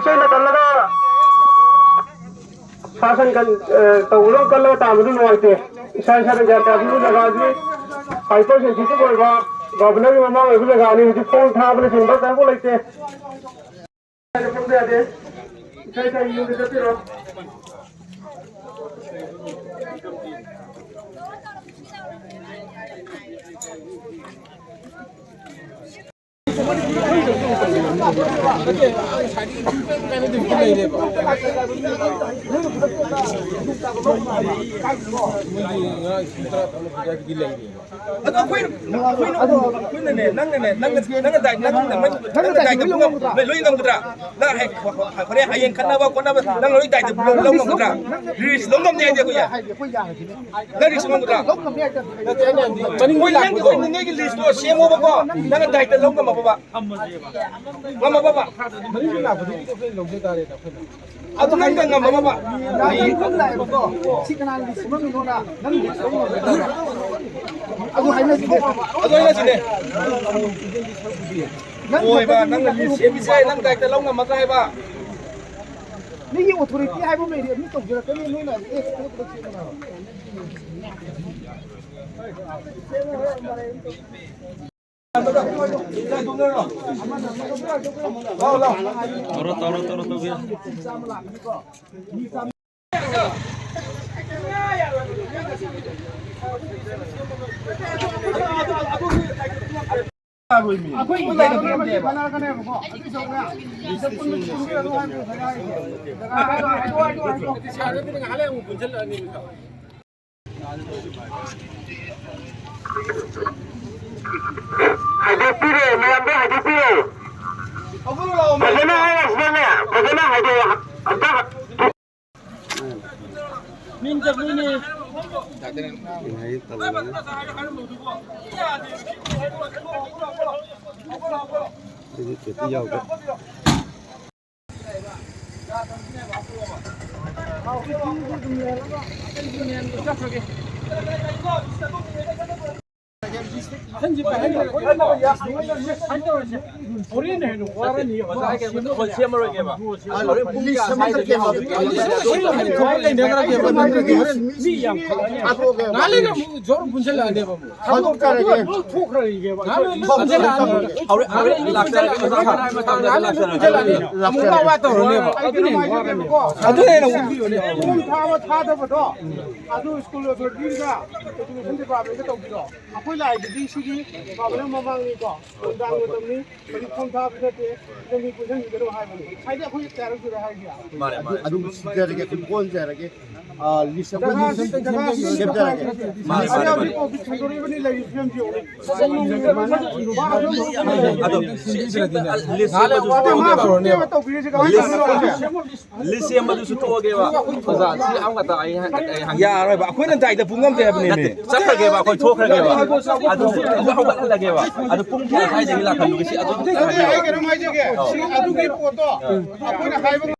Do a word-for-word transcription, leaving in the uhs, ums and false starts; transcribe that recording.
ꯆꯦꯟꯅ ꯀꯜꯂꯒ ꯁꯥꯁꯟ ꯀꯟ-, ꯑ, ꯇꯧꯒꯗꯕ ꯀꯜꯂꯒ ꯇꯥꯟꯕꯗꯨ ꯅꯨꯡꯉꯥꯏꯇꯦ꯫ ꯏꯁꯥ ꯏꯁꯥꯅ ꯒ꯭ꯌꯥꯟ ꯇꯥꯕꯤꯕ ꯖꯒꯥꯁꯤ ꯍꯥꯏꯄꯔ ꯁꯦꯟꯁꯤꯇꯤꯚ ꯑꯣꯏꯕ ꯒꯚꯔꯅꯔꯒꯤ ꯃꯃꯥꯡ ꯑꯣꯏꯕ ꯖꯒꯥꯅꯤ꯫ ꯍꯧꯖꯤꯛ ꯐꯣꯟ ꯊꯥꯕꯅꯆꯤꯡꯕ ꯀꯔꯤꯝꯐꯥꯎ ꯂꯩꯇꯦ꯫ ꯆꯠꯄ ꯌꯥꯗꯦ꯫ ꯏꯁꯥ ꯏꯁꯥꯒꯤ ꯌꯨꯝꯗ ꯆꯠꯄꯤꯔꯣ꯫ ꯑꯗꯣ ꯑꯩꯈꯣꯏ, ꯑꯩꯈꯣꯏꯅ, ꯑꯩꯈꯣꯏꯅꯅꯦ, ꯅꯪꯅꯅꯦ, ꯅꯪꯅ, ꯅꯪꯅ ꯗꯥꯏ-, ꯅꯪꯅ, ꯅꯪꯅ ꯗꯥꯏꯇ ꯂꯧ ꯉꯝ-, ꯂꯣꯏ, ꯂꯣꯏ ꯉꯝꯒꯗ꯭ꯔꯥ? ꯅꯪ ꯍꯦꯛ ꯍꯣꯔꯦꯟ ꯍꯌꯦꯡ ꯈꯠꯅꯕ ꯈꯣꯠꯅꯕ ꯅꯪ ꯂꯣꯏ ꯗꯥꯏꯇ ꯂꯧ ꯉꯝꯒꯗ꯭ꯔꯥ? ꯔꯤꯛꯁ ꯂꯧ ꯉꯝꯅꯤ ꯍꯥꯏꯗꯤ ꯑꯩꯈꯣꯏ ꯌꯥꯏ꯫ ꯅꯪ ꯔꯤꯛꯁ ꯉꯝꯒꯗ꯭ꯔꯥ? ꯃꯣꯏ ꯅꯪꯒꯤ, ꯅꯪꯒꯤ ꯂꯤꯁꯇꯣ ꯁꯦꯝꯃꯣꯕꯀꯣ, ꯅꯪꯅ ꯗꯥꯏꯇ ꯂꯧ ꯉꯝꯃꯕꯕ? ꯉꯝꯃꯕꯕ? ꯑꯗꯨ ꯅꯪꯅ ꯉꯝꯃꯕꯕ? ꯁꯤ ꯀꯅꯥꯒꯤ ꯂꯤꯁ ꯁꯦꯝꯃꯝꯃꯤꯅꯣꯅ ꯅꯪ ꯂꯤꯁ ꯁꯦꯝꯃꯝꯃꯤꯅꯣ? ꯑꯗꯨ ꯍꯥꯏꯅꯁꯤꯅꯦ꯫ ꯑꯗꯨ ꯍꯥꯏꯅꯁꯤꯅꯦ꯫ ꯅꯪ ꯍꯣꯏꯕ, ꯅꯪꯅ ꯂꯤꯁ ꯁꯦꯝꯃꯤꯁꯦ ꯅꯪ ꯗꯥꯏꯇ ꯂꯧ ꯉꯝꯃꯗ꯭ꯔꯥ ꯍꯥꯏꯕ? ꯃꯤꯒꯤ ꯑꯣꯊꯣꯔꯤꯇꯤ ꯍꯥꯏꯕ ꯑꯃ ꯂꯩꯔꯤ, ꯑꯗꯨ ꯇꯧꯖꯔꯛꯀꯅꯤ, ꯅꯣꯏꯅ ꯑꯦ, ꯄꯨꯂꯞ ꯄꯨꯂꯞ ꯁꯦꯝꯃꯣ ꯍꯥꯏꯕ꯫ ꯇꯧꯔꯣ, ꯇꯧꯔꯣ, ꯇꯧꯔꯣ, ꯇꯧꯒꯦ꯫ ꯑꯩꯈꯣꯏ ꯏꯟꯗꯤꯌꯥꯗ ꯄꯤꯔꯝꯗꯦꯕ꯫ ꯍꯥꯏꯗꯣꯛꯄꯤꯔꯣ, ꯃꯌꯥꯝꯗ ꯍꯥꯏꯗꯣꯛꯄꯤꯔꯣ꯫ ꯐꯖꯅ ꯍꯥꯏꯔꯁꯤꯅꯅꯦ, ꯐꯖꯅ ꯍꯥꯏꯗꯣꯛꯑꯣ꯫ ꯑꯝꯇ ꯃꯤꯡ ꯆꯠꯂꯨꯅꯦ꯫ ꯍꯣꯔꯦꯟ ꯍꯦꯟꯅ ꯋꯥꯔꯅꯤ꯫ ꯑꯣꯖꯥ, ꯑꯩ ꯀꯩꯅꯣ, ꯍꯣꯏ, ꯁꯦꯝꯃꯔꯣꯏꯒꯦꯕ꯫ ꯍꯣꯔꯦꯟ ꯄꯨꯡ ꯀꯌꯥ ꯁ꯭ꯋꯥꯏꯗꯒꯤ ꯍꯧꯗꯣꯏꯅꯣ? ꯃꯤ ꯌꯥꯝ ꯈꯠꯂꯛꯑꯅꯤ꯫ ꯉꯥꯏꯍꯥꯛ ꯂꯩꯔꯒ ꯑꯃꯨꯛ ꯖꯣꯔ ꯄꯨꯟꯁꯤꯜꯂꯛꯑꯅꯦꯕ ꯑꯃꯨꯛ꯫ ꯊꯥꯗꯣꯛꯆꯔꯒꯦ꯫ ꯂꯣꯏ ꯊꯣꯛꯈ꯭ꯔꯅꯤꯕ꯫ ꯍꯧꯔꯦꯟ, ꯍꯧꯔꯦꯟ ꯂꯥꯛꯆꯔꯒꯦ, ꯑꯣꯖꯥ ꯍꯥꯏꯕ ꯃꯇꯝꯗ ꯂꯥꯛꯆꯔꯒꯦ꯫ ꯑꯃꯨꯛ ꯋꯥ ꯋꯥ ꯇꯧꯔꯅꯦꯕ꯫ ꯑꯗꯨꯅ ꯍꯦꯟꯅ ꯋꯥꯔꯅꯤ꯫ ꯑꯗꯨꯅ ꯍꯦꯟꯅ ꯋꯥꯔꯅꯤ꯫ ꯐꯣꯝ ꯊꯥꯕ ꯊꯥꯗꯕꯗꯣ ꯑꯗꯨ ꯁ꯭ꯀꯨꯜ ꯑꯣꯊꯣꯔꯤꯇꯤꯒ ꯑꯦꯖꯨꯀꯦꯁꯟ ꯗꯤꯄꯥꯔꯠꯃꯦꯟꯒ ꯇꯧꯕꯤꯔꯣ꯫ ꯑꯩꯈꯣꯏ ꯂꯥꯛꯏꯗꯨꯗꯤ ꯁꯤꯒꯤ ꯄ꯭ꯔꯣꯕ꯭ꯂꯦꯝ ꯃꯃꯥꯡꯅꯤꯀꯣ, ꯅꯨꯡꯗꯥꯡ ꯃꯇꯝꯅꯤ, ꯍꯧꯖꯤꯛ ꯐꯣꯝ ꯊꯥꯕꯁꯨ ꯅꯠꯇꯦ, ꯁꯤꯗ ꯃꯤ ꯄꯨꯟꯁꯤꯟꯕꯤꯒꯅꯨ ꯍꯥꯏꯕꯅꯤ꯫ ꯍꯥꯏꯗꯤ ꯑꯩꯈꯣꯏ ꯀꯌꯥꯔꯛ ꯁꯨꯔꯦ ꯍꯥꯏꯔꯤꯁꯦ꯫ ꯃꯥꯅꯦ, ꯃꯥꯅꯦ꯫ ꯑꯗꯨꯝ ꯁꯤꯟꯖꯔꯒꯦ, ꯑꯗꯨꯝ ꯀꯣꯟꯖꯔꯒꯦ꯫ ꯑꯥ, ꯂꯤꯁ ꯑꯩꯈꯣꯏ ꯖꯒꯥꯁꯤ, ꯂꯤꯁ ꯖꯒꯥꯁꯤ ꯁꯦꯝꯖꯔꯒꯦ꯫ ꯃꯥꯅꯦ, ꯃꯥꯅꯦ, ꯍꯧꯖꯤꯛ ꯃꯥꯅꯦ꯫ ꯍꯧꯖꯤꯛ ꯀꯣꯚꯤꯗ ꯁꯟꯗꯣꯔꯛꯏꯕꯅꯤ, ꯂꯩꯔꯤꯕ ꯐꯤꯕꯝꯁꯤ ꯌꯦꯡꯉꯨꯅꯦ꯫ ꯑꯗꯣ ꯁꯤ, ꯁꯤ, ꯑ, ꯂꯤꯁ ꯁꯦꯝꯕ, ꯑ, ꯂꯤꯁ ꯁꯦꯝꯕꯗꯨꯁꯨ ꯃꯥ ꯇꯣꯛꯑꯒꯦꯕ꯫ ꯄ꯭ꯔꯣꯕ꯭ꯂꯦꯝ ꯑꯃ ꯇꯧꯕꯤꯔꯤꯁꯦ ꯀꯃꯥꯏꯅ ꯂꯤꯁ, ꯇꯧꯕꯅꯣ? ꯂꯤꯁ ꯁꯦꯝꯕꯗꯨꯁꯨ ꯇꯣꯛꯑꯒꯦꯕ꯫ ꯑꯣꯖꯥ, ꯁꯤ ꯑꯃꯈꯛꯇ ꯑꯩ ꯍꯪ-, ꯑꯩ ꯍꯪꯒꯦ꯫ ꯌꯥꯔꯣꯏꯕ, ꯑꯩꯈꯣꯏꯅ ꯗꯥꯏꯗ ꯄꯨꯡ ꯑꯃꯗ ꯍꯥꯏꯕꯅꯦꯃꯤ꯫ ꯅꯠꯇꯦ, ꯆꯠꯈ꯭ꯔꯒꯦꯕ, ꯑꯩꯈꯣꯏ ꯊꯣꯛꯈ꯭ꯔꯒꯦꯕ꯫ ꯑꯗꯨ, ꯑꯗꯨ ꯍꯧꯒꯠꯍꯜꯂꯒꯦꯕ꯫ ꯑꯗꯨ ꯄꯨꯡ ꯀꯌꯥ ꯁ꯭ꯋꯥꯏꯗꯒꯤ ꯂꯥꯛꯍꯜꯂꯨꯒꯦ? ꯁꯤ ꯑꯗꯨꯝ ꯅꯠꯇꯦ, ꯑꯩ ꯀꯩꯅꯣꯝ ꯍꯥꯏꯖꯒꯦ꯫ ꯁꯤ ꯑꯗꯨꯒꯤ ꯄꯣꯠꯇꯣ ꯑꯩꯈꯣꯏꯅ ꯍꯥꯏꯕ